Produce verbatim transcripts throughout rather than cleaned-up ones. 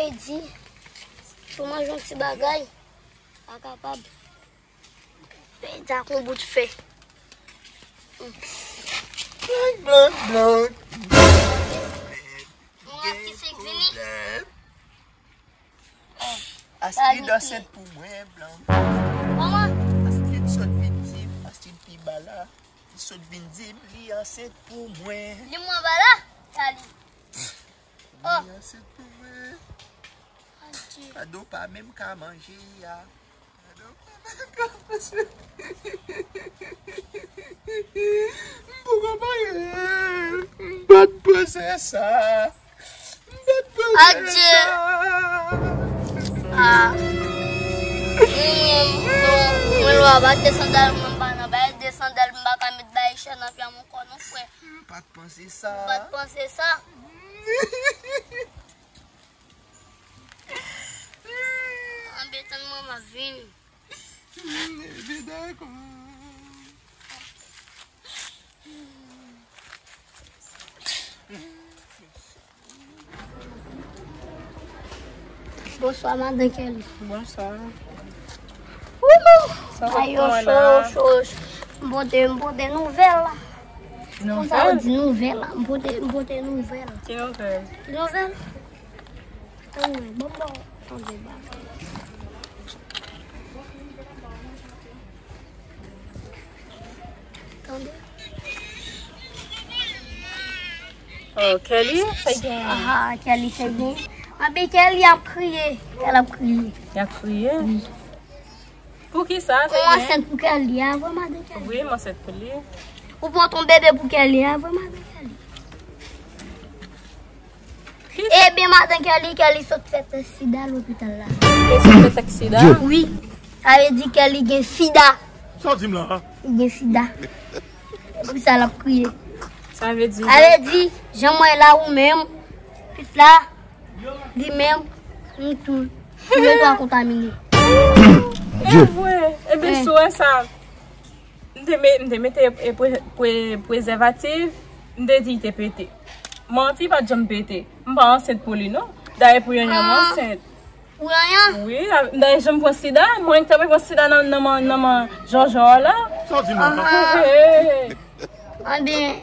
Pedi, pou manje yon ti bagay, pa kapab. Pedi ak yon bout fè. Blan, blan, blan. Mwen ak ki se k vini? Astrid ansent pou mwen, blan. Kòman? Astrid sot vin di m, Astrid pi ba la. Li sot vin di m, li ansent pou mwen. Li mwen ba la? Sa li. Oh. Li ansent pou mwen. Adje. Kado pa menm ka manje a. Kado pa menm ka manje. M poko pa ye. M pa t panse sa. M pa t panse sa. Adje. Ah. Mwen, mwen, mwen lwa ba te sandal, mwen pa nan bay de sandal, m pa ka met bay chè nan pye m ankò non, frè. M pa t panse sa. M pa t panse sa. Anben, tann mwen, m ap vini. Ebyen, dakò. Bonswa, madan Kelly. Bonswa. Wouhou! Sa w ap fè la? Cho, cho, cho. M pote, m pote nouvèl la. Konsa yo di nouvèl la. M pote, m pote nouvèl. Ki nouvèl? Ki nouvèl? Anmwey, bon, bon, tande bagay. Tande. Oh, Kelly, fè gen. Ah, Kelly, fè gen. Anben, Kelly ap kriye. Kelly ap kriye. Y ap kriye? Wi. Poukisa? Ou ansent pou Kelly a, vre, madan Kelly? Wi, m ansent pou li. Ou pran ton bebe pou Kelly a, vre, madan Kelly? Ki sa? Ebyen, madan Kelly, Kelly sot fè tès sida lopital la. Li sot fè tès sida? Wi. Sa vle di Kelly gen sida. Sa w di m la? Li gen sida. Se pou sa l ap kriye. Sa vle di? Sa vle di, jan mwen la ou menm, pitit la, li menm, nou tou. Toulètwa kontamine. E vre. Ebyen, si w wè sa, m te me-, m te mete e, pre-, pre-, prezèvatif, m te di l te pete. Manti pa t janm pete. M pa ansent pou li, non. Dayè, pou Yanyan, m ansent. Pou Yanyan? Wi, a, dayè, jan m pran sida, mwen ki t ap pran sida nan, nan man, nan man Jòjò a la. Sa w di m la? Hey. Anben,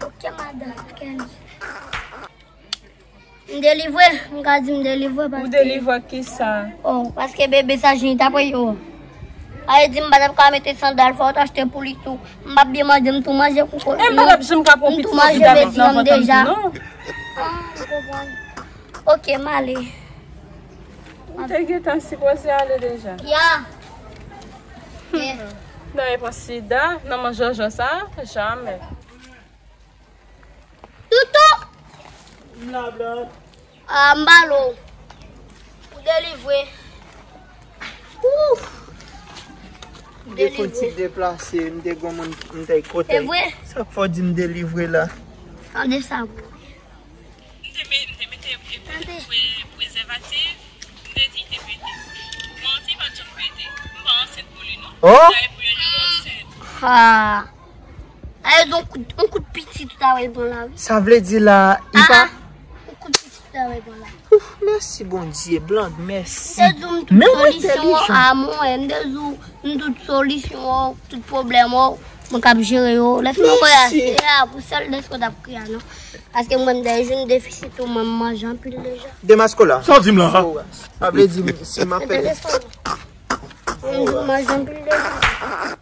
ok, madan Kelly. M delivre, m ka di m delivre paske. Ou delivre ak kisa? Oh, paske bebe sa jan li t ap yo. Sa vle di m pa t ap ka mete sandal, fò w t achte pou li tou. M p ap byen manje, m tou manje koko. E m pa t ap janm ka pran pitit sida nan vant an tou, non. Ah, m konprann. Ok, m ale. Ou te gentan sipoze ale deja. Ya. Dayè pran sida, nan man Jòjò sa, jamè. Toutou! M la, blan. Ah, m ba l ou. Ou delivre. Ouf! M te fon ti deplase, m te gon moun m te kote. Se vre? Sa k fè w di m delivre la? Tande sa. M te me-, m te mete e, e, pre-, prezèvatif, m te di l te pete. Manti pa t janm pete. M pa ansent pou li, non. Oh! Dayè pou Yanyan, m ansent. Ha! Ay, yon kout, yon kout pitit ou ta wè l pran la, wi. Sa vle di la, li pa. Ah, ah. Yon kout pitit ou ta wè l pran la. Ouf, mèsi Bondye, blan, mèsi. M te di w m tout solisyon an, a mwen, m te di w m tout solisyon an, tout pwoblèm an, mwen k ap jere yo. Lè fini mwen ase a, pou sèl dèske w t ap kriye a, non. Paske mwen, m dèyè jwenn defisit ou, mwen, m manje anpil deja. Demasko la. Sa w di m la? Sa vle di, si m ap fè. Mwen, m manje anpil deja.